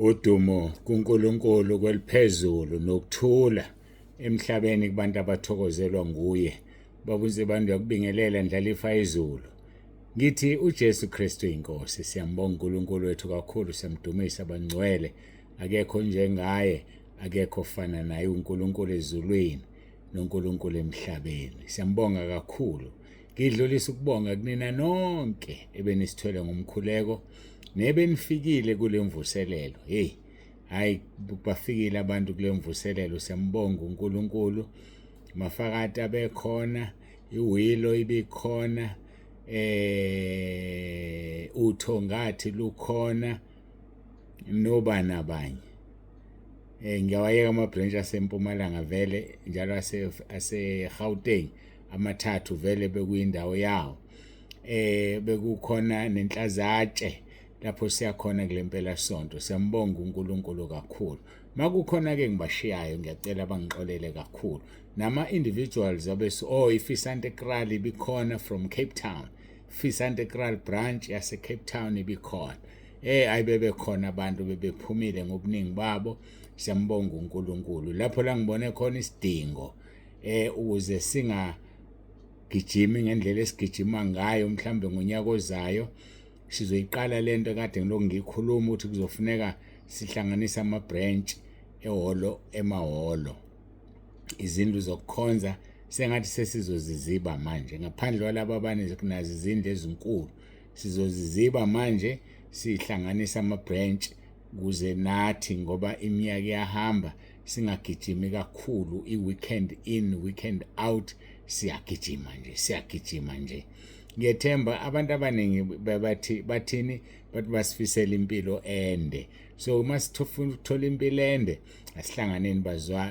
Udumo kuNkulunkulu kweliphezulu nokuthula emhlabeni kubantu abathokozelwa nguye. Baba uNsibande uyakubingelela ndlalifa izulu. Ngithi uJesu Kristu inkosi, siyambonga uNkulunkulu wethu kakhulu, siyamdumisa abangcwele. Akekho njengaye, akekho ofana naye uNkulunkulu ezulwini noNkulunkulu emhlabeni. Siyambonga kakhulu. Ngidlulisa ukubonga kunina nonke ebenisithwele ngomkhuleko nebenifikile kule mvuselelo. Hey, hayi bafikile abantu kule mvuselelo, siyambonga uNkulunkulu. Mafakade abekhona, iwilo ibikhona, uthongathi lukhona nobani abanye. Ngiyawayeka ama branch aseMpumalanga vele njalo ase ase Gauteng amathathu vele bekuyindawo yawo. Bekukhona nenhlazatshe lapho siyakhona kule mpela sonto. Siyambonga uNkulunkulu kakhulu. Makukhona ke ngibashiyayo, ngiyacela bangixolele kakhulu. Nama individuals abesu, oh, iFisante Kraal ibikhona from Cape Town. Fisante Kraal branch yase Cape Town ibikhona. Ayibebe khona abantu bebephumile ngobuningi babo. Siyambonga uNkulunkulu. Lapho la ngibone khona isidingo ukuze singa gijimi ngendlela esigijima ngayo, mhlambe ngonyaka ozayo sizoyiqala lento kade ngilokhu ngikhuluma ukuthi kuzofuneka sihlanganise ama branch ehholo, emahholo, izindlu zokukhonza sengathi sesizoziziba manje, ngaphandle kwalabo abanenazo izindlu ezinkulu. Sizoziziba manje, sihlanganisa ama branch ukuze nathi, ngoba iminyaka iyahamba, singagijimi kakhulu i-weekend in, weekend out. Siyagijima nje, siyagijima nje. Ngiyethemba abantu abaningi bathi, bathini, bathi basifisela impilo ende. So uma sifuna ukuthola impilo ende, asihlanganeni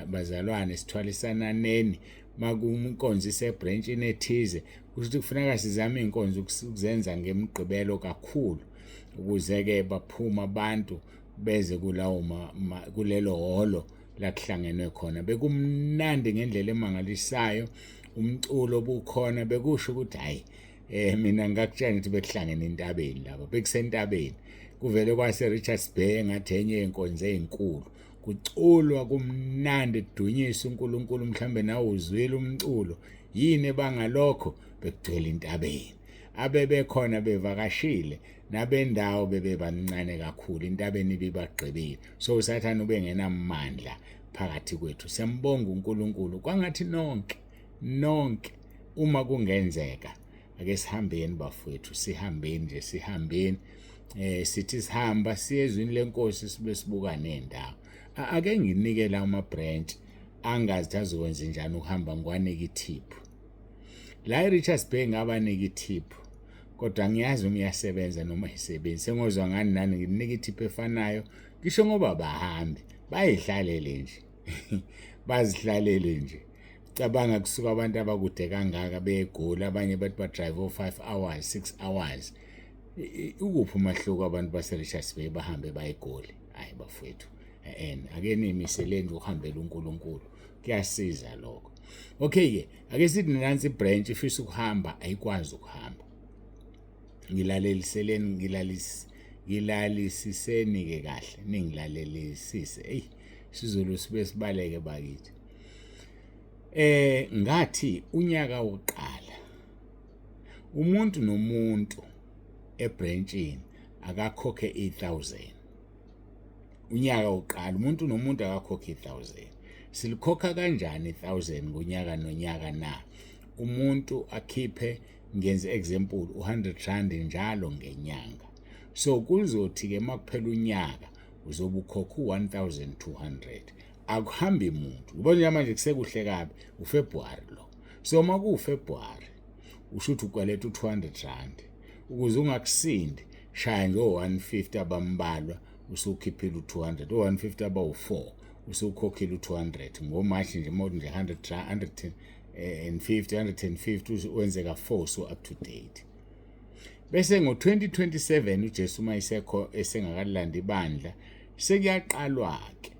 bazalwane, sithwalisananeni. Makunkonzo isebranchini ethize, kusho ukuthi kufuneka sizame iy'nkonzo ukuzenza ngemigqibelo kakhulu, ukuze-ke baphuma abantu beze kulawo kulelo hholo la kuhlangenwe khona. Bekumnandi ngendlela emangalisayo, umculo obukhona bekusho ukuthi hayi, mina ngakutshela ukuthi bekuhlangene entabeni lapha, bekusentabeni kuvele kwase Richards Bay, ngathi enye yenkonzo ezinkulu, kuculwa kumnandi, kudunyiswa uNkulunkulu. Mhlambe nawe uzwile umculo. Yini ebanga lokho? Bekugcwele intabeni, abebekhona bevakashile nabendawo bebebancane kakhulu, intabeni ibibagqibile. So uSathane ubengenamandla phakathi kwethu. Siyambonga uNkulunkulu. Kwangathi nonke nonke, uma kungenzeka, ake sihambeni bafowethu, sihambeni nje, sihambeni. Sithi sihamba siyezwini lenkosi, sibe sibuka nendawo. Ake nginike la ama branch angazi azokwenza njani ukuhamba, ngiwanike i-tip. La eRichards Bay ngabanika i-tip, kodwa ngiyazi uma iyasebenza noma ayisebenzi. Sengozwa ngani nani, nginika i-tip efanayo ngisho ngoba bahambe bayihlalele nje, bazihlalele nje. Cabanga kusuka abantu abakude kangaka beGoli, abanye bathi ba-drive o-5 hours, 6 hours. Ukuphi umahluko abantu base-Richards Bay bahambe bayeGoli? Hayi bafowethu, en ake niyimiseleni ukuhambela uNkulunkulu, kuyasiza lokho. Okay ke, ake sithi nansi ibranch ifisa ukuhamba, ayikwazi ukuhamba. Ngilaleliseni, ngilalisiseni ke kahle, ningilalelisise. Ey, isiZulu sibe sibaleke bakithi. Ngathi unyaka wokuqala umuntu nomuntu ebranchini akakhokhe i1000. Unyaka wokuqala umuntu nomuntu akakhokhe i1000. Silikhokha kanjani i1000 ngonyaka nonyaka na? Umuntu akhiphe, ngenze example, u100 rand njalo ngenyanga. So kuzothi ke makuphela unyaka uzobe ukhokha u1200. Akuhambi muntu, ubona nje manje kusekuhle kabi, uFebruary lo. So makuFebruary usho ukuthi ukweleta u200 rand. Ukuze ungakusindi, shaya nje o150 abambalwa, usukhiphile u200, o150 abawu4, usukhokhile u200 ngoMarch nje. Mawuthi nje 100 150 150 wenzeka 4, so up to date. Bese ngo2027, uJesu mayisekho esengakalanda ibandla, sekuyaqalwa ke,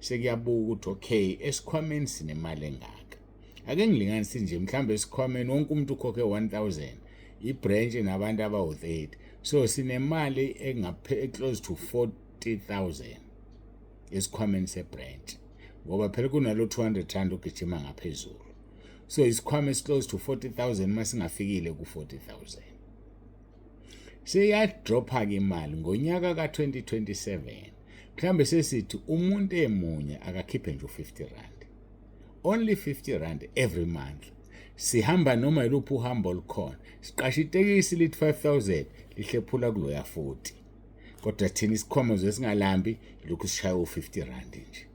sekuyabuka ukuthi okay, esikhwameni sinemali engaka. Ake ngilinganise nje, mhlambe esikhwameni wonke umuntu ukhokhe 1000, ibranch nabantu abawu30, so sinemali engaphe close to 40,000 esikhwameni sebranch, ngoba phela kunalo 200 rand ogijima ngaphezulu. So isikhwama esi-close to 40,000 masingafikile ku-40,000, seyadropha-ke imali ngonyaka ka-2027. Mhlawumbe sesithi umuntu emunye akakhiphe nje u-50 rand, only 50 rand every month. Sihamba noma yiluphi uhambo olukhona, siqasha itekisi lithi 5000, lihlephula kuloya 40, kodwa thina isikhwama nje singalambi, lokhu sishaya u-50 rand nje.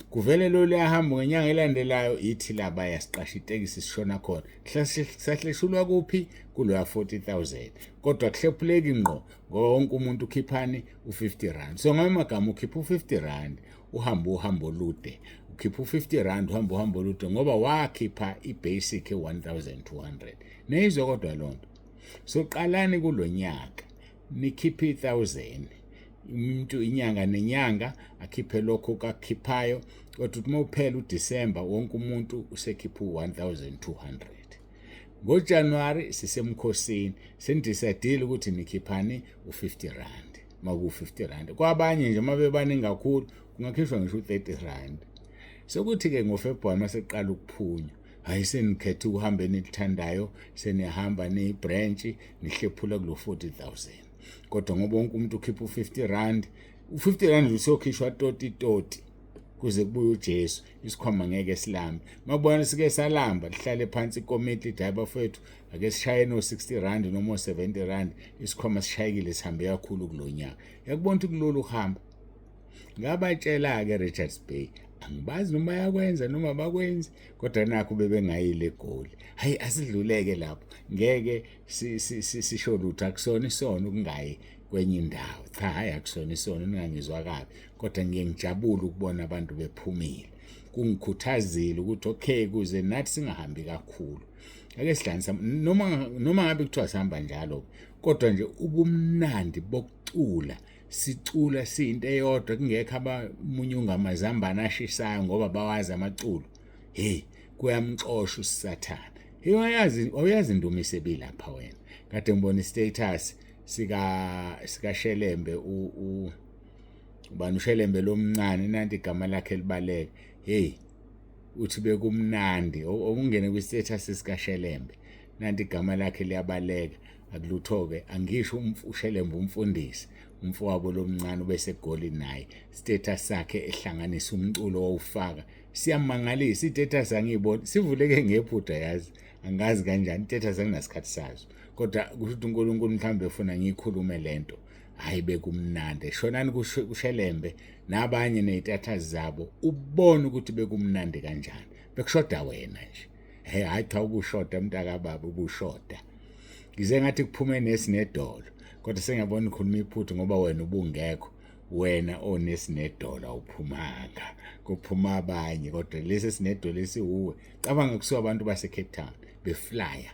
Kuvele lo liyahamba ngenyanga elandelayo, ithi laba yasiqasha itekisi, sishona khona, sahleshulwa kuphi? Kuloya 40,000, kodwa kuhlephuleki ngqo ngoba wonke umuntu ukhiphani? U-50 rand. So ngamagama, ukhipha u-50 rand, uhamba uhambo olude. Ukhipha u-50 rand, uhamba uhambo olude, ngoba wakhipha i-basic e-1200 neyizwe. Kodwa lonto, so qalani kulonyaka nikhiphe i-1000, umuntu inyanga nenyanga akhiphe lokho kakhiphayo, kodwa uma uphela uDisemba wonke umuntu usekhipha u-1200. NgoJanuary sisemkhosini, senidecide ukuthi nikhiphani? U-50 rand. Maku 50 rand, kwabanye nje uma bebaningi kakhulu kungakhishwa ngisho u-30 rand. Sokuthi-ke ngoFebruwari maseqala ukuphunywa, hayi, senikhetha ukuhamba enilithandayo, senihamba niyi-branch, nihlephula kulo 40,000, kodwa ngoba wonke umuntu ukhipha u-50 rand, u-50 rand usokhishwa toti toti kuze kubuye uJesu. Isikhwama ngeke silambe. Mabona sike salamba, lihlale phansi ikomiti, lithi, "Hayi bafowethu, ake sishaye no 60 rand noma 70 rand." Isikhwama sishayekile, sihambe kakhulu kulonyaka. Yakubona ukuthi kulolu uhamba. Ngabatshela ke Richards Bay, angibazi noma bayakwenza noma bakwenzi, kodwa nakho bebengayile eGoli. Hayi, asidluleke lapho, ngeke sisho lutho. Akusona isono ukungayi kwenye indawo. Cha, hayi, akusona isono, ningangizwa kabi, kodwa ngiye ngijabule ukubona abantu bephumile. Kungikhuthazile ukuthi okay, kuze nathi singahambi kakhulu, ake sihlanganise, noma ngabe kuthiwa sihamba njalo, kodwa nje ubumnandi bokucula, sicula siyinto eyodwa, kungekho abamunyunga amazambane ashisayo ngoba bawazi amaculo. Hey, kuyamxosha uSathana. Hey, uyazi, awuyazi indumiso ebilapha wena. Kade ngibona istatus sika Shelembe, u ubani uShelembe lomncane, nanti igama lakhe libaleka. Hey, uthi bekumnandi okungene kwi-status sikaShelembe, nanti igama lakhe liyabaleka. Akulutho-ke, angisho uShelembe umfundisi, umfowabo lomncane ubesegoli naye, status sakhe ehlanganisa umculo wawufaka siyamangalisa. I-status angiyiboni sivuleke ngephutha, yazi angazi kanjani, i-status anginasikhathi sazo, kodwa kusho ukuthi uNkulunkulu mhlawumbe efuna ngiyikhulume lento. Hayi, bekumnandi. Shonani kuShelembe nabanye ney'status zabo, ubone ukuthi bekumnandi kanjani. Bekushoda wena nje. He, hayi cha, ubushoda mntakababa, ubushoda. Ngize ngathi kuphume nesinedolo, kodwa sengiyabona ikhuluma iphutha, ngoba wena ubungekho, wena onesinedolo awuphumanga, kuphuma abanye, kodwa lesi sinedolo esiwuwe. Cabanga kusuka abantu base Cape Town beflya,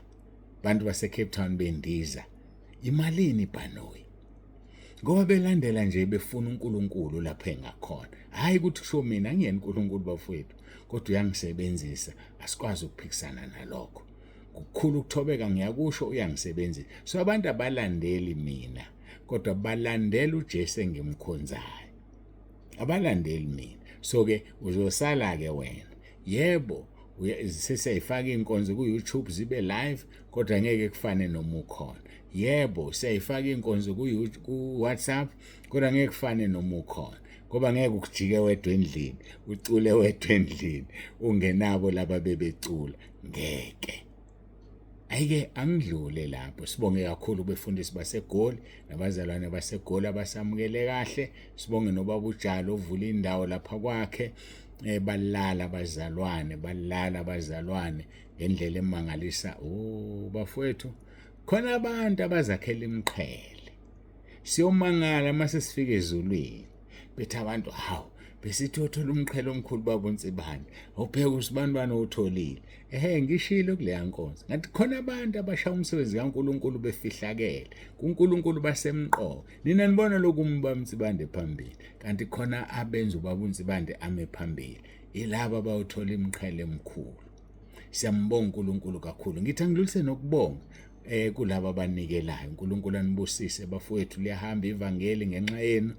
abantu base Cape Town bendiza, imalini ibhanoyi, ngoba belandela nje, befuna uNkulunkulu lapho engakhona. Hayi ukuthi kusho mina, angiyena uNkulunkulu bafowethu, kodwa uyangisebenzisa, asikwazi ukuphikisana nalokho. Kukhulu ukuthobeka ngiyakusho, uyangisebenzisa. So abantu abalandeli mina, kodwa balandela uJesu engimkhonzayo, abalandeli mina. So ke uzosala ke wena. Yebo, sesiyayifaka inkonzo ku YouTube zibe live, kodwa ngeke kufane noma ukhona. Yebo, siyayifaka inkonzo ku WhatsApp, kodwa ngeke kufane noma ukhona, ngoba ngeke ukujike wedwa endlini, ucule wedwa endlini ungenabo laba bebecula, ngeke. Ayike, angidlule lapho. Sibonge kakhulu kubefundisi baseGoli nabazalwane baseGoli abasamukele kahle. Sibonge nobaba uJalo ovula indawo lapha kwakhe. Balala abazalwane, balala abazalwane ngendlela emangalisa. Oh bafowethu, khona abantu abazakhela imiqhele, siyomangala mase sifika ezulwini, bethi abantu, "Hawu, besithi uthola umqhele omkhulu baba uNsibane, awubheka usibanibani owutholile." Ehe, ngishilo kuleya nkonzo, ngathi khona abantu abashaya umsebenzi kaNkuluNkulu befihlakele, kuNkulunkulu basemqoka. Nina nibona lokhu ubaba uNsibande phambili, kanti khona abenza ubaba uNsibande ame phambili, ilaba abayothola imiqhele emikhulu. Siyambonga uNkulunkulu kakhulu. Ngithi angidlulise nokubonga kulabo abanikelayo. uNkulunkulu anibusise bafowethu, liyahamba ivangeli ngenxa yenu.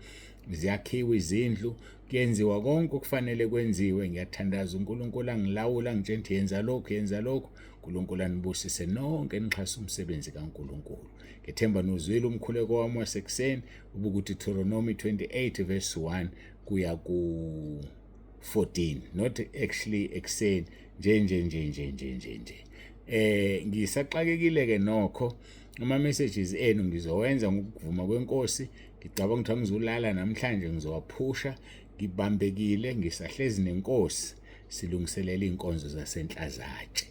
Ziyakhiwa izindlu, kuyenziwa konke okufanele kwenziwe. Ngiyathandaza uNkulunkulu angilawula, angitshela ukuthi yenza lokhu, yenza lokhu. uNkulunkulu anibusise nonke nixhasa umsebenzi kaNkulunkulu. Ngethemba nuzwile umkhuleko wami wasekuseni ubukuthi Deuteronomy 28 verse 1 kuya ku 14, not actually ekuseni nje nje nje nje nje nje nje. Ngisaxakekile ke nokho, ama messages enu ngizowenza ngokuvuma kweNkosi. Ngicabanga ukuthi angizulala namhlanje, ngizowaphusha. Ngibambekile, ngisahlezi neNkosi, silungiselela inkonzo zasenhlazatshe.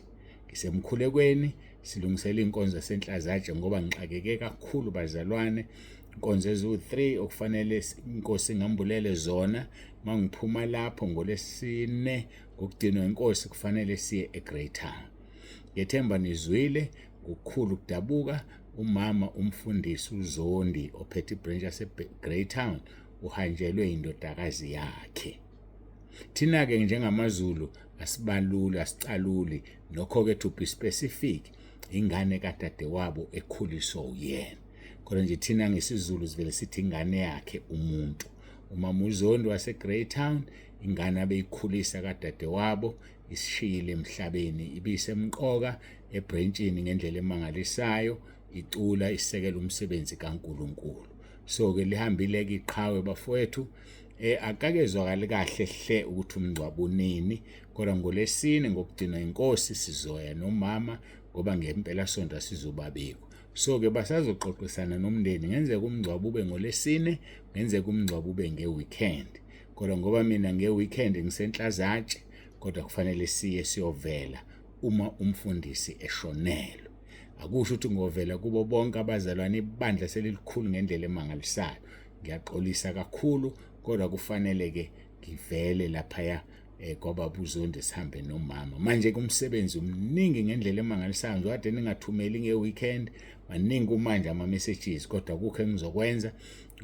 Ngisemkhulekweni, silungisela inkonzo zasenhlazatshe ngoba ngixakeke kakhulu bazalwane. Inkonzo eziwu-3 okufanele inkosi ingambulele zona. Mangiphuma lapho ngolesine ngokugcinwa inkosi kufanele siye eGreytown. Ngethemba nizwile ngokukhulu ukudabuka, umama umfundisi uZondi ophethe ibranch yaseGreytown uhanjelwe indodakazi yakhe. Thina-ke njengamaZulu asibaluli, asicaluli, nokho-ke to be specific, ingane kadadewabo ekhuliswa uyena. Kodwa nje thina ngesiZulu sivele sithi ingane yakhe umuntu. Umama uZondi waseGreytown, ingane abeyikhulisa kadadewabo isishiyile emhlabeni, ibisemqoka ebrentshini ngendlela emangalisayo, icula isekela umsebenzi kaNkulunkulu. So-ke lihambile-ke iqhawe bafowethu. Akakezwakali kahle hle ukuthi umngcwabo unini, kodwa ngolesine ngokugcinwa inkosi sizoya nomama ngoba ngempela sonto asizobabikho. So-ke basazoxoxisana nomndeni, ngenzeka umngcwabo ube ngolesine, ngenzeka umngcwabo ube nge-weekend. Kodwa ngoba mina nge-weekend ngisenhlazatshe, kodwa kufanele siye siyovela uma umfundisi eshonelwe. Akusho ukuthi ngovela kubo bonke abazalwane, ibandla selilikhulu ngendlela emangalisayo. Ngiyaxolisa kakhulu, kodwa kufanele ke ngivele laphaya kwababa uZondi sihambe nomama. Manje ke umsebenzi umningi ngendlela emangalisayo, nje kade ningathumeli nge-weekend, maningi kumanje ama-messages, kodwa kukho engizokwenza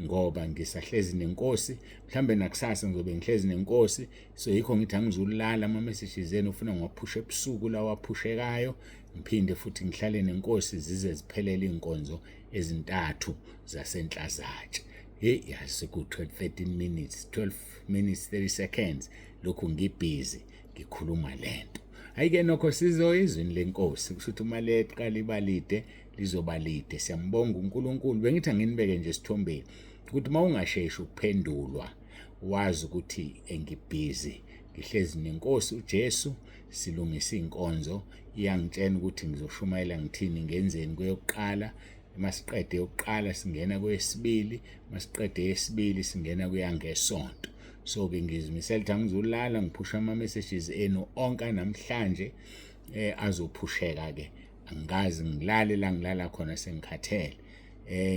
ngoba ngisahlezi nenkosi. Mhlambe nakusasa ngizobe ngihlezi nenkosi, so yikho ngithi angizulala ama-messages enu ufuna ngiwaphushe ebusuku lawa aphushekayo, ngiphinde futhi ngihlale nenkosi zize ziphelele iy'nkonzo ezintathu zasenhlazatshe. Hey, yazi ku 12 13 minutes, 12 minutes 30 seconds lokhu ngibhizi ngikhuluma lento. Hayi-ke nokho sizoyizwini lenkosi, kusho ukuthi uma leqala ibalide lizoba lide. Siyambonga uNkulunkulu. Bengithi anginibeke nje esithombeni ukuthi uma ungasheshi ukuphendulwa wazi ukuthi engibhizi ngihlezi nenkosi uJesu, silungisa inkonzo. Iyangitshela ukuthi ngizoshumayela ngithini, ngenzeni kweyokuqala. Masiqede yokuqala singena kweyesibili, masiqede yesibili singena kuyangesonto. So-ke ngizimisela ukuthi angizulala ngiphusha ama-messages enu onke namhlanje, azophusheka-ke. Angikaze ngilale la ngilala khona sengikhathele.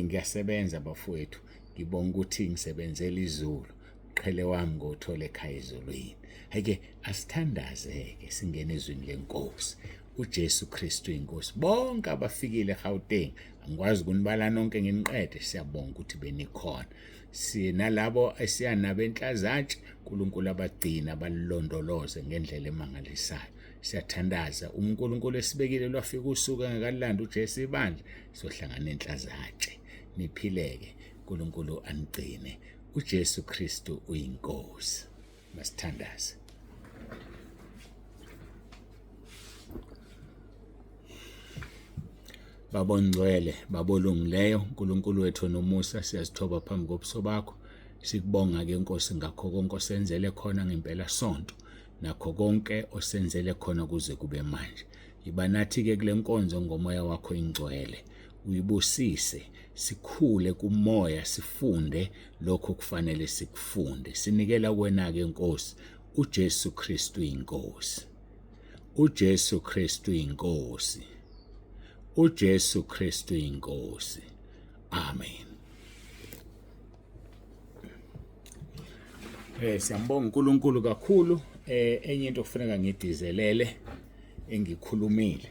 Ngiyasebenza bafowethu, ngibonga ukuthi ngisebenzela izulu, qhele wami ngothola ekhaya ezulwini. Hhayi-ke asithandaze-ke singene ezwini lenkosi uJesu Kristu inkosi. Bonke abafikile eGauteng, angikwazi ukunibala nonke nginiqede, siyabonga ukuthi benikhona. Sinalabo esiyanabo enhlazatshe, uNkulunkulu abagcina abalondoloze ngendlela emangalisayo. Siyathandaza uNkulunkulu esibekile lwafika usuku engakalilanda uJesu ibandla, sohlangana enhlazatshe. Niphileke, uNkulunkulu anigcine. uJesu Kristu uyinkosi. Masithandaze. Baba ongcwele, Baba olungileyo, uNkulunkulu wethu nomusa, siyazithoba phambi kobuso bakho. Sikubonga ke Nkosi ngakho konke osenzele khona ngempela sonto, nakho konke osenzele khona kuze kube manje. Iba nathi ke kule nkonzo ngomoya wakho ingcwele. Uyibusise, sikhule kumoya, sifunde lokho kufanele sikufunde. Sinikela kuwena ke Nkosi, uJesu Kristu inkosi. uJesu Kristu inkosi. uJesu Kristu inkosi. Amen. Siyambonga uNkulunkulu kakhulu. Enye into kufuneka ngigcizelele engikhulumile.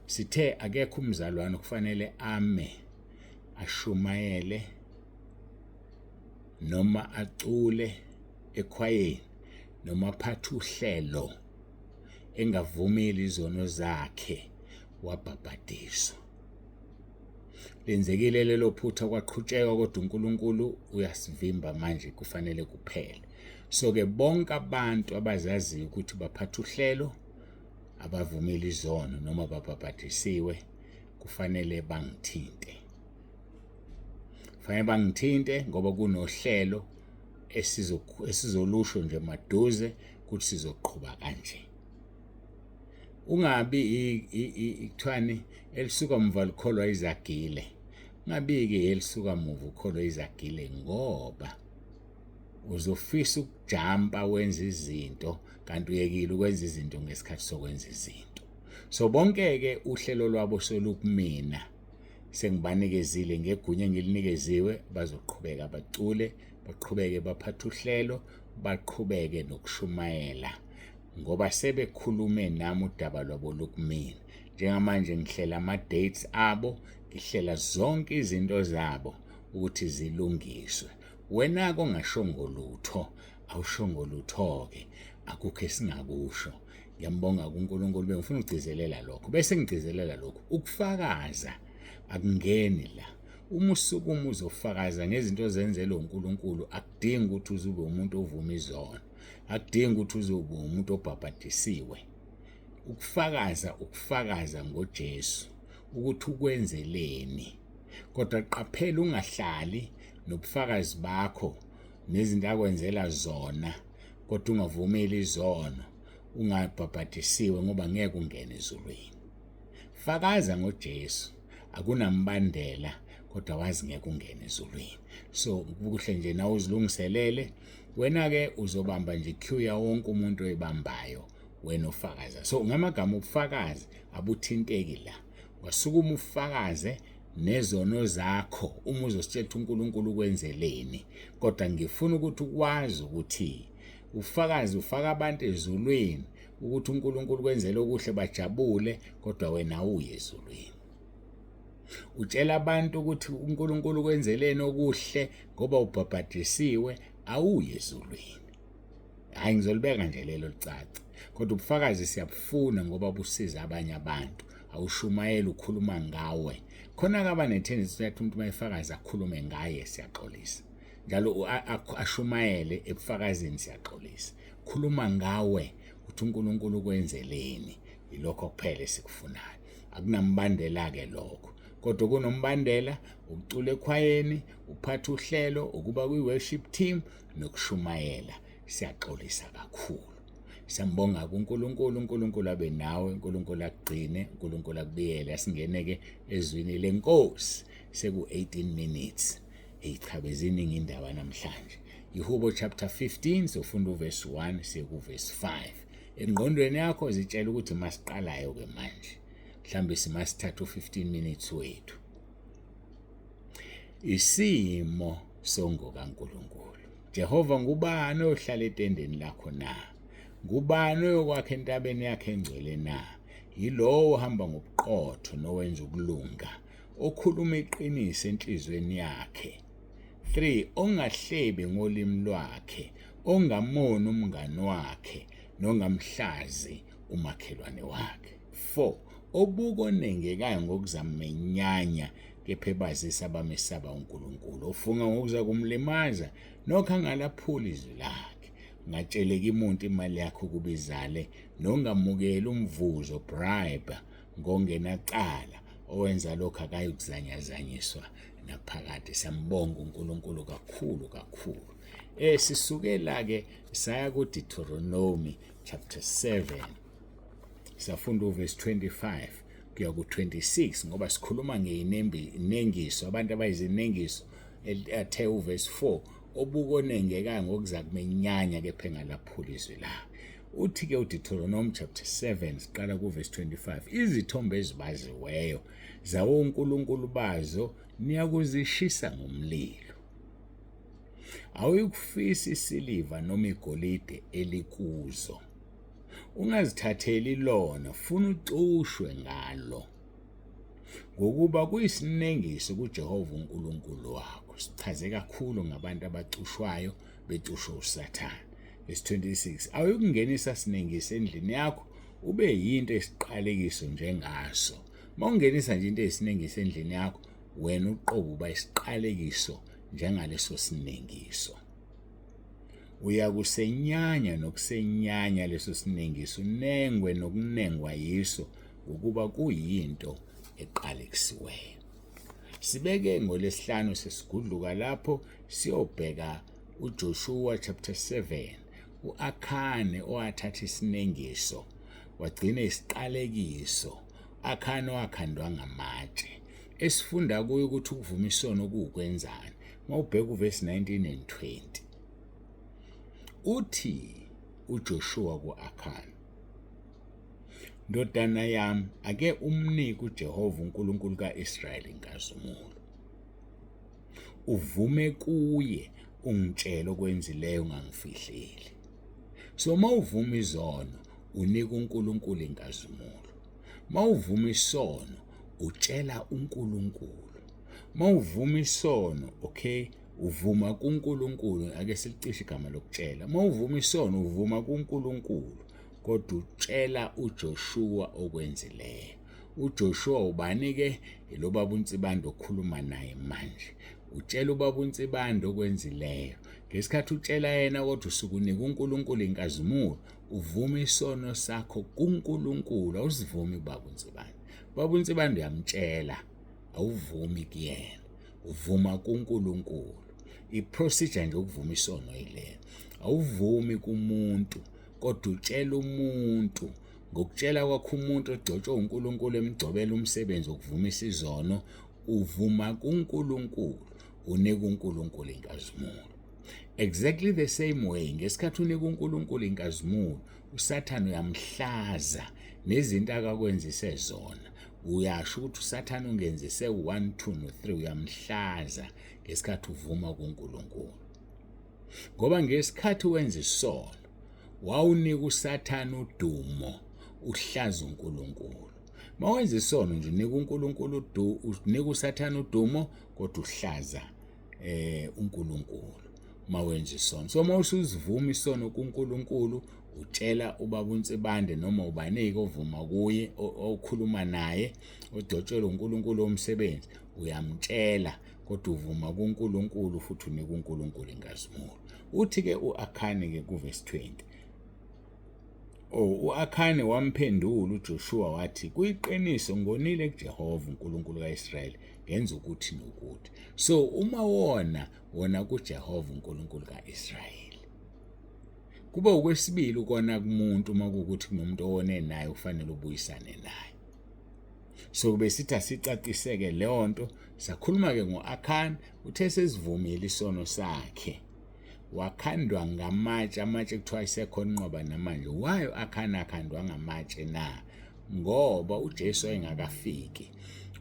Sithe akekho umzalwane okufanele ame ashumayele noma acule ekhwayeni noma aphathe uhlelo engavumile izono zakhe wabhabhadiswa. Lenzekile lelo phutha kwaqhutshekwa kodwa uNkulunkulu uyasivimba manje kufanele kuphele. So ke bonke abantu abazaziyo ukuthi baphatha uhlelo abavumile izono noma babhabhadisiwe kufanele bangithinte. Kufanele bangithinte ngoba kunohlelo esizolusho nje maduze ukuthi sizoqhuba kanje. Ungabi kuthiwani elisuka muva likholwa izagile. Ungabi-ke elisuka muva ukholwa izagile ngoba uzofisa ukujampa wenza izinto kanti uyekile ukwenza izinto ngesikhathi sokwenza izinto. So bonke-ke uhlelo lwabo solukumina sengibanikezile ngegunya engilinikeziwe bazoqhubeka bacule baqhubeke baphathe uhlelo baqhubeke nokushumayela ngoba sebekhulume nami udaba lwabo lukumina. Njengamanje ngihlela ama-dates abo, ngihlela zonke izinto zabo ukuthi zilungiswe. Wena-ke ongashongo lutho, awushongo lutho-ke, akukho esingakusho. Ngiyambonga kuNkulunkulu, bengifuna ukugcizelela lokho. Bese ngigcizelela lokhu, ukufakaza akungeni la. Uma usukuma uzofakaza ngezinto ozenzelwe uNkulunkulu, akudingi ukuthi uze ube umuntu ovuma izono. Akudingi ukuthi uze ube umuntu obhabhadisiwe. Ukufakaza ukufakaza ngoJesu ukuthi ukwenzeleni. Kodwa qaphela ungahlali nobufakazi bakho nezinto akwenzela zona kodwa ungavumeli izono ungabhabhadisiwe ngoba ngeke ungene ezulwini. Fakaza ngoJesu akunambandela kodwa wazi ngeke ungene ezulwini. So kuhle nje nawe uzilungiselele wena-ke uzobamba nje queue ya wonke umuntu oyibambayo wena ofakaza. So ngamagama ubufakazi abuthinteki la. Ungasukuma ufakaze nezono zakho uma uzositshela ukuthi uNkulunkulu ukwenzeleni kodwa ngifuna ukuthi ukwazi ukuthi ufakazi ufaka abantu ezulwini ukuthi uNkulunkulu kwenzele okuhle bajabule kodwa wena uye ezulwini. Utshela abantu ukuthi uNkulunkulu kwenzeleni okuhle ngoba ubhabhadisiwe awuye ezulwini. Hayi ngizolibeka nje lelo licace. Kodwa ubufakazi siyabufuna ngoba busiza abanye abantu. Awushumayeli ukhuluma ngawe. Khona ke abanethendensi yathi umuntu mayefakaza akhulume ngaye siyaxolisa. Njalo ashumayele ebufakazini siyaxolisa. Khuluma ngawe ukuthi uNkulunkulu ukwenzeleni. Yilokho kuphela esikufunayo. Akunambandela ke lokho. Kodwa kunombandela ukucula ekhwayeni, ukuphatha uhlelo, ukuba kwi-worship team nokushumayela. Siyaxolisa kakhulu. Siyambonga kuNkulunkulu, uNkulunkulu abe nawe, uNkulunkulu akugcine, uNkulunkulu akubiyele. Asingene ke ezwini lenkosi. Seku 18 minutes. Eyi cha beziningi indaba namhlanje. Ihubo chapter 15 sofunda uverse 1 siye kuverse 5. Engqondweni yakho zitshela ukuthi masiqalayo ke manje. Mhlambe simasithatha u15 minutes wethu. Isimo songo kaNkulunkulu. Jehova ngubani oyohlala etendeni lakho na? Ngubani oyokwakha entabeni yakhe engcwele na? Yilowo ohamba ngobuqotho nowenza ukulunga, okhuluma iqiniso enhliziyweni yakhe. 3 ongahlebi ngolimi lwakhe, ongamoni umngani wakhe, nongamhlazi umakhelwane wakhe. 4 obuka onengekayo ngokuzamenyanya kepha ebazisa abamesaba uNkulunkulu, ofunga ngokuza kumlimaza nokho angalaphuli izwi lakhe. Ungatsheleki muntu imali yakho ukuba izale, nongamukeli umvuzo bribe ngongenacala owenza lokho akayukuzanyazanyiswa naphakade. Siyambonga uNkulunkulu kakhulu kakhulu. Sisukela ke saya ku Deuteronomy chapter 7 safunda uverse 25 kuya ku-26 ngoba sikhuluma ngeyinengiso abantu abayizinengiso athe uverse 4 obuka onengekayo ngokuza kumenyanya kepha engalaphula izwi lakhe. Uthi-ke uDeuteronomy chapter 7 siqala kuverse 25 izithombe ezibaziweyo zawonkulunkulu bazo niyakuzishisa ngomlilo. Awuyikufisa isiliva noma igolide elikuzo. Ungazithatheli lona funa ucushwe ngalo. Ngokuba kuyisinengiso kuJehova uNkulunkulu wakho. Sichaze kakhulu ngabantu abacushwayo becushwa uSathane. Verse 26 awuyikungenisa sinengiso endlini yakho ube yinto esiqalekiso njengaso. Mawungenisa nje into eyisinengiso endlini yakho Wena uqobo uba isiqalekiso njengaleso sinengiso. Uyakusenyanya nokusenyanya leso sinengiso, unengwe nokunengwa yiso, ngokuba kuyinto eqalekisiweyo. Sibeke ngolesihlanu sesigudluka lapho siyobheka uJoshua chapter 7, uAkhane owathatha isinengiso wagcina isiqalekiso, Akhane owakhandwa ngamatshe. Esifunda kuyo ukuthi ukuvuma isono kuwukwenzani. Mawubheka uvesi 19 and 20, uthi uJoshua ku-Akhane, Ndodana yami, ake umnike uJehova uNkulunkulu ka-Israyeli inkazimulo. Uvume kuye ungitshele okwenzileyo ungangifihleli. So uma uvuma izono unika uNkulunkulu inkazimulo. Uma uvuma isono utshela uNkulunkulu. Uma uvuma isono, okay, uvuma kuNkulunkulu, ake silicishe igama lokutshela. Uma uvuma isono uvuma kuNkulunkulu, kodwa utshela uJoshua okwenzileyo. UJoshua ubani-ke? Yilo baba uNsibande okhuluma naye manje. Utshela ubaba uNsibande okwenzileyo. Ngesikhathi utshela yena kodwa usuke unika uNkulunkulu inkazimulo, uvuma isono sakho kuNkulunkulu, awusivumi kubaba uNsibande. Ubaba uNsibande uyamtshela, awuvumi kuyena, uvuma kuNkulunkulu. I-procedure nje ukuvuma isono yileyo. Awuvumi kumuntu kodwa utshela umuntu. Ngokutshela kwakho umuntu ogcotshwe uNkulunkulu emgcobela umsebenzi wokuvumisa izono, uvuma kuNkulunkulu, unika uNkulunkulu inkazimulo. Exactly the same way, ngesikhathi unika uNkulunkulu inkazimulo, uSathane uyamhlaza nezinto akakwenzise zona. Uyasho ukuthi uSathane ungenzise 1, 2 no 3, uyamhlaza ngesikhathi uvuma kuNkulunkulu. Ngoba ngesikhathi wenza isono, wawunika uSathane udumo, uhlaza uNkulunkulu. Mawenza isono nje unika uNkulunkulu unika uSathane udumo, kodwa uhlaza uNkulunkulu mawenza isono. So mawusuzivuma isono kuNkulunkulu, utshela ubaba uNsibande noma ubanike ovuma kuye, okhuluma naye, ogcotshelwe uNkulunkulu omsebenzi, uyamtshela kodwa uvuma kuNkulunkulu futhi unika uNkulunkulu inkazimulo. Uthi ke uAkhani ke kuverse 20, Oh, uAkhani wamphendula uJoshua wathi, kuyiqiniso ngonile kuJehova uNkulunkulu kaIsrayeli, ngenza ukuthi nokuthi. So uma wona wona kuJehova uNkulunkulu kaIsrayeli. Kuba okwesibili ukona kumuntu uma kuwukuthi kunomuntu owone naye ufanele ubuyisane naye. So besithi asicaciseke leyo nto. Sakhuluma ke ngoAkhani, uthe sesivumile isono sakhe, wakhandwa ngamatshe, amatshe kuthiwa isekhona inqoba namanje. Why uAkhani akhandwa ngamatshe na? Ngoba uJesu wayengakafiki.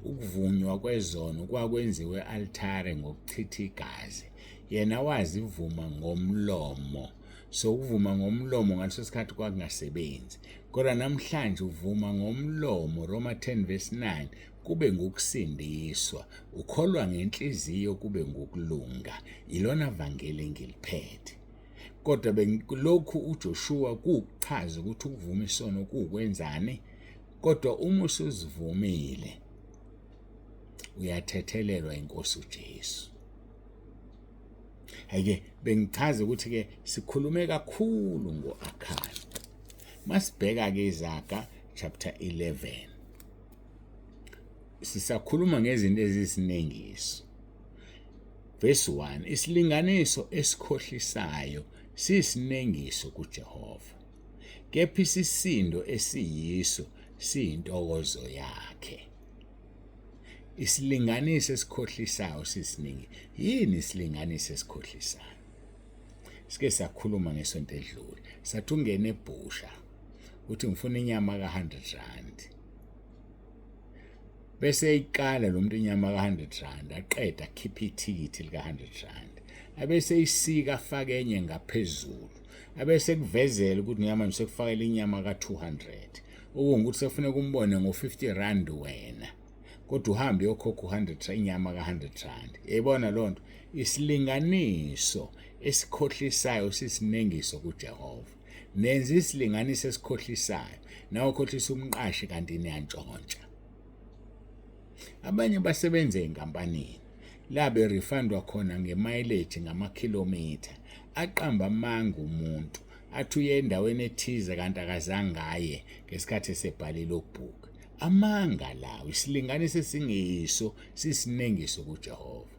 Ukuvunywa kwezono kwakwenziwe e-altare ngokuchitha igazi, yena wazivuma ngomlomo. So ukuvuma ngomlomo ngaleso sikhathi kwakungasebenzi, kodwa namhlanje uvuma ngomlomo, Roma 10 verse 9, kube ngukusindiswa, ukholwa ngenhliziyo kube ngukulunga. Ilona vangeli engiliphethe. Kodwa lokhu uJoshua kuchaza ukuthi ukuvuma isono kuwukwenzani, kodwa uma usuzivumile uyathethelelwa inkosi uJesu. Ayike bengichaza ukuthi ke sikhulume kakhulu ngoAkhani. Masibheka ke iZaga chapter 11, sisakhuluma ngezinto ezisinengiso. Verse 1, isilinganiso esikhohlisayo siyisinengiso kuJehova, kepha isisindo esiyiso siyintokozo yakhe. Isilinganiso esikhohlisayo sisiningi. Yini isilinganiso esikhohlisayo? Sike sakhuluma ngesonto edlule, sathi ungene ebhusha uthi ngifuna inyama ka-100 rand, bese iqala lo muntu inyama ka-100 rand, aqeda akhiphe ithikithi lika-100 rand, abese isika afake enye ngaphezulu, abese kuvezela ukuthi manje sekufakela inyama ka-200, okungukuthi sekufuneka umbone ngo-50 rand wena, kodwa uhambe uyokhokha u-100 inyama ka-100 rand. Yayibona loo nto? Isilinganiso esikhohlisayo sisinengiso kuJehova. Nenza isilinganiso esikhohlisayo, nawe ukhohlisa umqashi kanti niyantshontsha. Abanye basebenza ey'nkampanini la berifandwa khona ngemileage, ngamakhilomitha. Aqamba amanga umuntu athi uye endaweni ethize kanti akazange aye ngesikhathi esebhale logbook. Amanga lawo, isilinganiso esingeyiso sisinengiso kuJehova.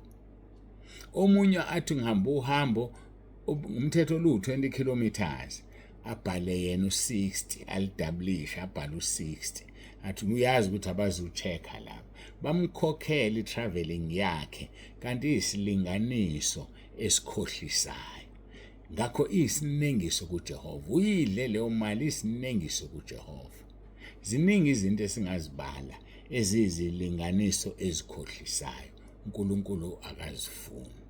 Omunye athi ngihamba uhambo umthetho lu-20 kilometers, abhale yena u-60, alidabulishe abhale u-60, athi uyazi ukuthi abazu-check-a lapha, bamkhokhela i-travelling yakhe, kanti isilinganiso esikhohlisayo. Ngakho isinengiso kuJehova, uyidle leyo mali, isinengiso kuJehova. Ziningi izinto esingazibala eziyizilinganiso ezikhohlisayo, uNkulunkulu akazifuni.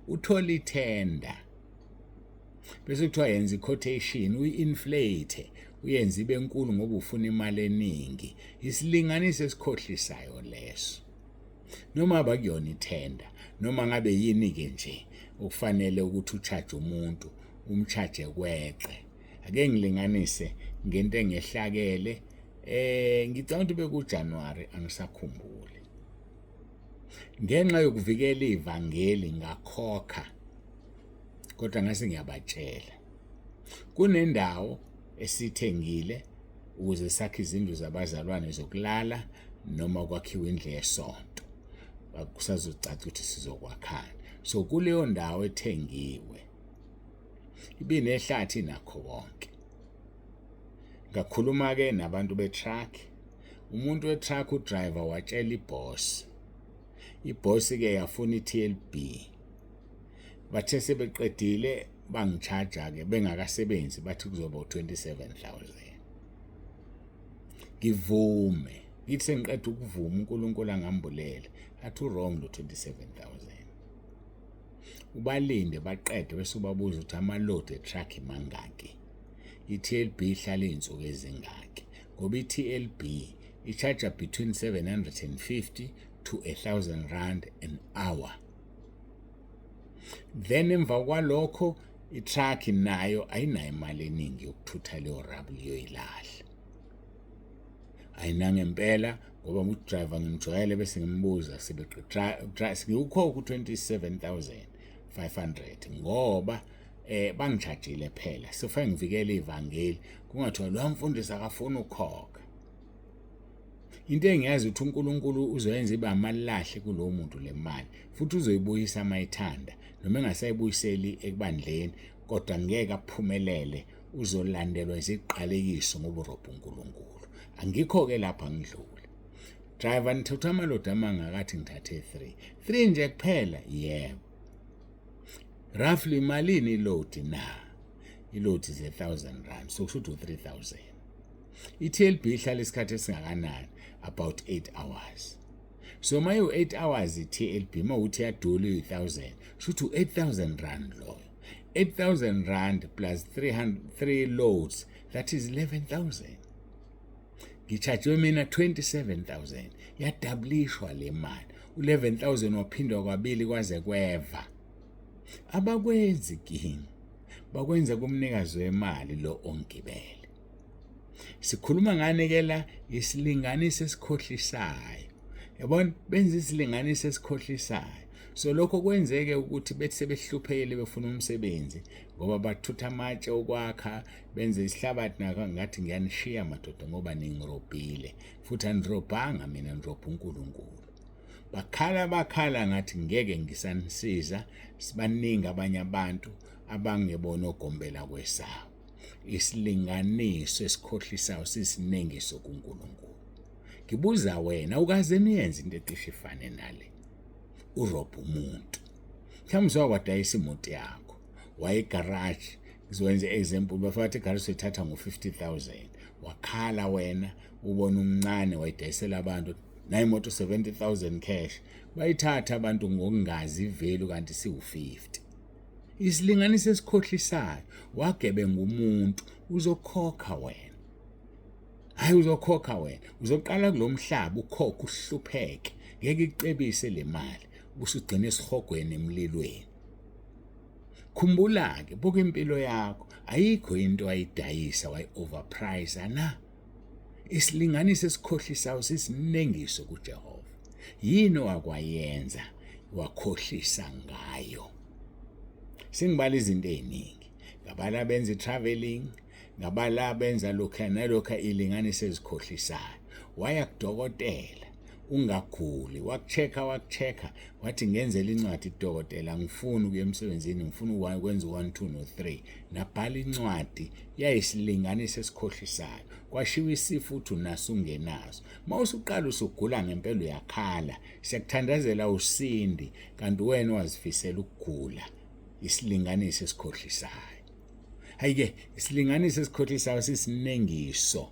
Uthola ithenda bese kuthiwa yenza i-quotation, uyi-inflate, uyenze ibe nkulu ngoba ufuna imali eningi. Isilinganiso esikhohlisayo leso, noma bakuyona ithenda noma ngabe yini-ke nje okufanele ukuthi u-charge umuntu, um-charge kweqe. Ake ngilinganise ngento engehlakele, ngicabanga ukuthi bekuJanuary, angisakhumbuli. Ngenxa yokuvikela ivangeli ngakhokha, kodwa ngase ngiyabatshela kunendawo esithengile ukuze sakhe izindlu zabazalwane zokulala noma kwakhiwe indlu yesonto, kusazocaca ukuthi sizokwakhana. So kuleyo ndawo ethengiwe ibinehlathi nakho konke. Ngakhuluma ke nabantu be-truck, umuntu we-truck, udriver watshela iboss, iboss ke yafuna i-TLB. Bathe sebeqedile bangi-charge ke bengakasebenzi, bathi kuzoba u27000. Ngivume, ngithi sengiqeda ukuvuma uNkulunkulu angambulela athi wrong lo 27000. Ubalinde baqede bese ubabuza ukuthi ama-load e-truck mangaki, i-TLB ihlala iy'nsuku ezingaki, ngoba i-TLB i-charge between 750 to 1000 rand an hour. Then emva kwalokho i-truck nayo ayinayo imali eningi yokuthutha leyo rubble iyoyilahla. Ayinangempela, ngoba udriver ngimjwayele, bese ngimbuza ngiwukhokha u-27,500 ngoba bangi-chargile phela, sofanele ngivikele ivangeli kungathiwa lo mfundisi akafuni ukukhokha. Into engiyazi ukuthi uNkulunkulu uzoyenza ibe amalahle kulowo muntu le mali, futhi uzoyibuyisa mayithanda noma engasayibuyiseli ekubandleni, kodwa ngeke aphumelele, uzolandelwa iziqalekiso ngoba urobha uNkulunkulu. Angikho-ke lapha, ngidlule. Driver, nithutha ama-load amangakathi? Ngithathe 3, 3 nje kuphela. Yebo. Roughly malini iload na? Iload is 1000 rand, so kusho ukuthi u-3000. I-TLB ihlala isikhathi esingakanani? About 8 hours. So uma iwu-8 hours i-TLB, uma uthi iyadula, iyi-1000, kusho ukuthi u-8000 rand loyo. 8000 rand plus 300, 3 loads, that is 11,000. Ngi-chargewe mina 27,000, yadabulishwa le mali, u-11,000 waphindwa kwabili kwaze kweva. Abakwenzi kimi, bakwenza kumnikazi wemali lo ongibele. Sikhuluma ngani ke la? Isilinganiso esikhohlisayo, yabona, benza isilinganiso esikhohlisayo. So lokho kwenzeke ukuthi bethi sebehluphekile befuna umsebenzi ngoba bathutha amatshe okwakha, benze isihlabathi nakho, ngathi ngiyanishiya madoda ngoba ningirobhile, futhi anirobhanga mina, nirobha uNkulunkulu. Bakhala, bakhala, ngathi ngeke ngisanisiza, sibaningi abanye abantu abangebona ogombela kwesawo. Isilinganiso esikhohlisayo sisinengiso kuNkulunkulu. Ngibuza wena, ukaze niyenze into ecishe ifane nale, urobha umuntu? Mhlawumbe usewakwadayisa imoto yakho, waye egarage, ngizokwenza i-example, bafaka igaraji soyithatha ngo-50,000, wakhala wena ubona umncane, wayidayisela abantu nayo imoto 70,000 cash, bayithatha abantu ngokungazi i-value kanti siwu-50. Isilinganiso esikhohlisayo, wagebenga umuntu, uzokhokha wena. Hayi, uzokhokha wena, uzoqala kulomhlaba ukhokha, uhlupheke, ngeke icebise le mali, usugcina esihogweni, emlilweni. Khumbula ke, buka impilo yakho, ayikho into ayidayisa wayi-overprice na? Isilinganiso esikhohlisayo sisinengiso kuJehova. Yini owakwayenza wakhohlisa ngayo? Sengibala izinto eziningi. Ngabala benza i-travelling, ngabala benza lokhu nalokhu, ilinganiso ezikhohlisayo. Waya kudokotela ungaguli, wakucheck-a wakucheck-a, wathi ngenzela incwadi kudokotela, ngifuni ukuya emsebenzini, ngifuna ukwenza u-1 2 no-3. Nabhala incwadi, yayisilinganiso esikhohlisayo. Kwashiwo isifo uthi unaso ungenaso. Uma usuqala usugula ngempela uyakhala, siyakuthandazela usindi, kanti wena wazifisela ukugula. Isilinganiso esikhohlisayo. Hayi-ke, isilinganiso esikhohlisayo sisinengiso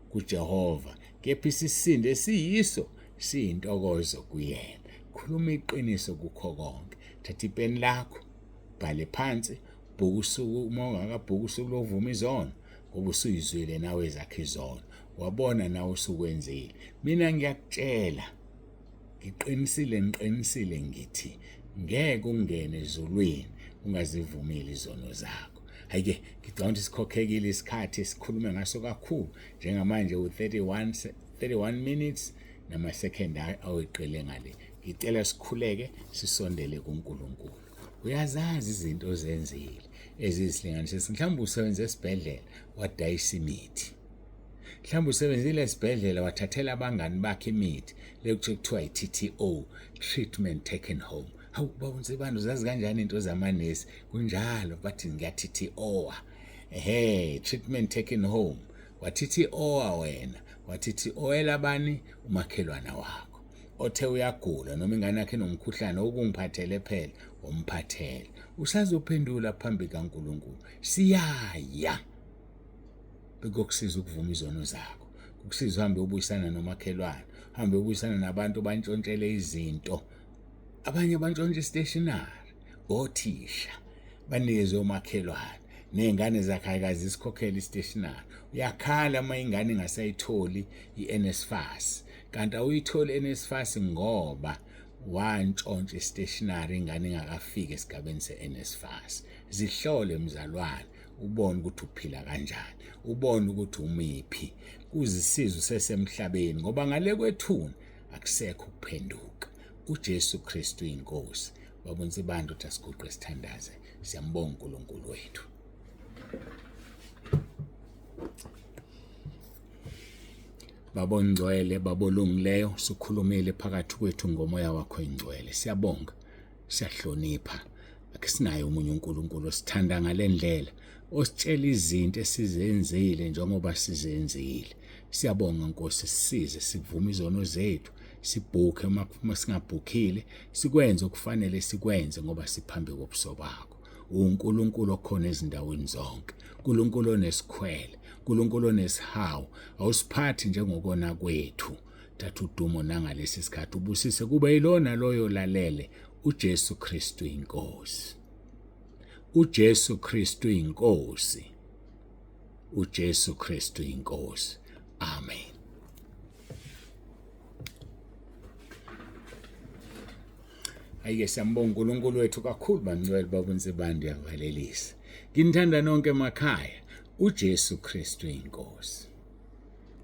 kuJehova, kepha isisindo esiyiso siyintokozo kuyena. Khuluma iqiniso kukho konke. Thatha ipeni lakho, bhale phansi, bhuka usuku, uma ungakabhuki usuku lokuvuma izono, ngoba usuyizwile nawe ezakho izono, wabona nawe usukwenzile. Mina ngiyakutshela, ngiqinisile, ngiqinisile ngithi ngeke ungene ezulwini ungazivumile izono zakho. Hayi-ke, ngicabanga ukuthi sikhokhekile isikhathi esikhulume ngaso kakhulu. Njengamanje u-31 31 minutes namasekhend aweqile ngale. Ngicela sikhuleke sisondele kuNkulunkulu. Uyazazi izinto ozenzile eziyisilinganiso. Mhlawumbe usebenze esibhedlela wadayisa imithi. Mhlawumbe usebenzile esibhedlela wathathela abangani bakhe imithi le kuthiwa i-TTO, treatment taken home. Hawu baba uNsibande, uzazi kanjani into zamanesi? Kunjalo, bathi ngiya-TTO-a. Ehhe, treatment taken home. Wa-TTO-a wena, wa-TTO-ela bani? Umakhelwana wakho othe uyagula noma ingane yakhe inomkhuhlane, okungiphathele phela umphathele. Usazophendula phambi kaNkulunkulu. Siyaya bekuyokusiza ukuvuma izono zakho, kukusiza uhambe ubuyisana nomakhelwane, uhambe ubuyisana nabantu bantshontshele izinto. Abanye bantshontsha stationery, othisha banikeze omakhelwane, ney'ngane zakhe ayikaze isikhokhele istationery. Uyakhala uma ingane ingasayitholi i-NSFAS, kanti awuyitholi i-NSFAS ngoba wantshontsha istationery ingane ingakafiki esigabeni se-NSFAS. Zihlole mzalwane, ubone ukuthi uphila kanjani, ubone ukuthi umiphi, kuzisiza usesemhlabeni, ngoba ngale kwethuna akusekho ukuphenduka. uJesu Kristu inkosi. Baba uNsibande uthi asiguqe sithandaze. Siyambonga uNkulunkulu wethu. Baba ongcwele, Baba olungileyo, sikhulumile phakathi kwethu ngomoya wakho ingcwele. Siyabonga, siyahlonipha. Akusinaye omunye uNkulunkulu osithanda ngalendlela, ositshela izinto esizenzile njengoba sizenzile. Siyabonga Nkosi, sisize sivume izono zethu, sibhukhe uma singabhukhile, sikwenze okufanele sikwenze ngoba siphambi kobuso bakho. UNkulunkulu okhona ezindaweni zonke, uNkulunkulu onesikhwele, uNkulunkulu onesihawu, awusiphathi njengokona kwethu. Thatha udumo nangalesi sikhathi, ubusise kube yilona loyo lalele. uJesu Kristu inkosi. uJesu Kristu inkosi. uJesu Kristu inkosi. Amen. Ayike, siyambonga uNkulunkulu wethu kakhulu bangcwele. Baba uNsibande uyavalelisa. Nginithanda nonke emakhaya. uJesu Kristu inkosi.